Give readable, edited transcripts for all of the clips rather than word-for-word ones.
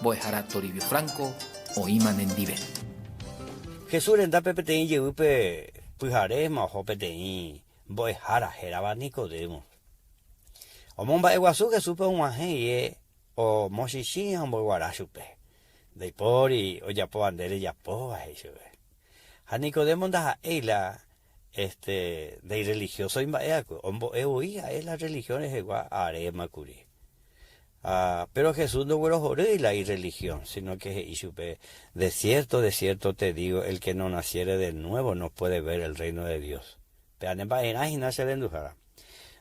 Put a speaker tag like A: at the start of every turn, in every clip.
A: Mbo'ehára Toribio Franco oĩma nendive.
B: Jesús rendápe peteĩ jevýpe pyharéma oho peteĩ mbo'ehára hérava Nicodemo. Omomba'eguasu Jesúspe og̃uahẽ rire omochichĩ ha omboguara chupe. Ndaipóri ojapóva nde rejapóva, he'i chupe. Ha Nicodemo ndaha'éi la este ndairrelihiósoi mba'e va'ekue, ombo'e voi ha'e la rrelihión rehegua aréma kuri. Ha péro Jesús ndoguerohorýi la irrelihión, síno ke he'i chupe, De cierto, de cierto te digo, el que no naciere de nuevo no puede ver el reino de Dios. Péva ne mba'erã hína che renduhára.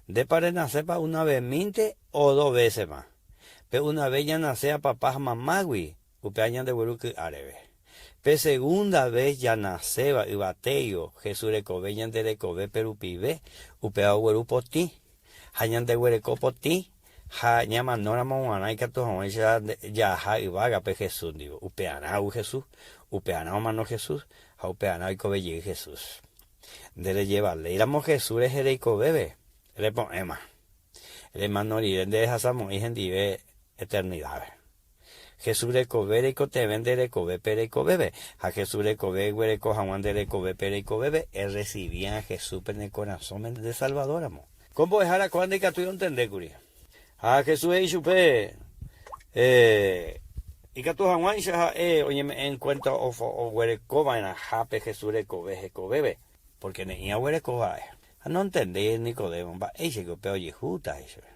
B: Ndépa renasépa una vemínte o dos vésema? Pe una ves ñanase papá ha mamágui, upéva ñandegueru ky'a reve. Pe segunda ves janaséva yvatéio Jesús rekove ñande rekovépe rupive, upéva ogueru potĩ. Ha ñandeguereko potĩ ha ñamanóramo g̃uarã ikatu hag̃uáicha jaha yvágape Jesús ndive. Upearã ou Jesús, upearã omano Jesús ha upearã oikove jey Jesús. Nde rejevaléiramo Jesús rehe reikovéve, repo'ẽma. Remano rire nderehasamo'ãi hendive eternidápe. Jesús rekove reikotevẽ nde rekovépe reikovéve, ha Jesús rekove eguereko hag̃ua nde rekovépe reikovéve, erresivíã Jesúspe ne korasõme nde Salvador ramo. Ko mbo'ehára kóva ndaikatúi ontende kuri. Ha Jesús he'i chupe, Ikatu hag̃uáicha ha'e oñeme'ẽ en cuenta oguereko va'erãha pe Jesús rekove hekovéve, pórke ne'ĩra oguereko ha'e. Ha nontendéi Nicodemo mba'éichaiko pe ojehúta, he'i chupe.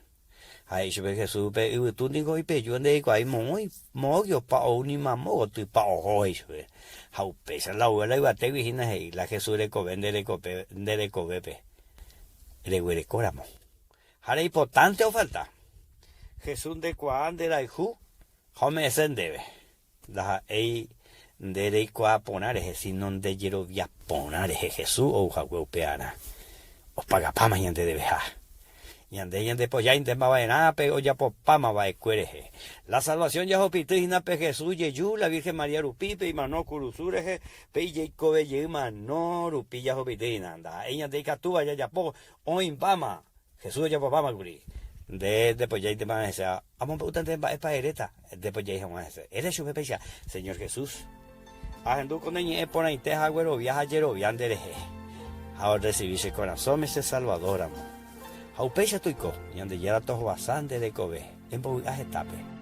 B: Ha he'i chupe Jesús, Pe yvytu niko oipeju ndereikuaái moõi, moõgui opa ou ni mamo gotypa oho, he'i chupe. Ha upéicha la oúva la yvatégui hína he'i la Jesús rekove nde rekope, nde rekovépe reguerekóramo. Ha reipotánte ofalta. Jesús ndekuaa nde rayhu ha ome'ẽse ndéve. Ndaha'éi nde reikuaa porã rehe, síno nde jerovia porã rehe Jesús ou hague upearã. Opagapáma ñande deveha. Ñande ñandepojáintema va'erã pe ojapopáma va'ekue rehe. La salvación jahupity hína pe Jesús jeju la Virgen María rupi, pe imano kurusu rehe, pe ijeikove jey mano rupi jahupity hína. Ndaha'éi ñande ikatúva jajapo oĩmbáma. Jesús ojapopáma kuri. Nde ndepojáintema hese, amombe'úta ndéve mba'épa eréta ndepojái hag̃ua hese. Ere chupe péicha, Señor Jesús, ahendu ko ne ñe'ẽ porãite ha aguerovia ha ajerovia nderehe, ha orresivi che korasõme che Salvador ramo. Ha upéicha toiko, Ñandejára tohovasa nde rekove, embovy'a hetápe.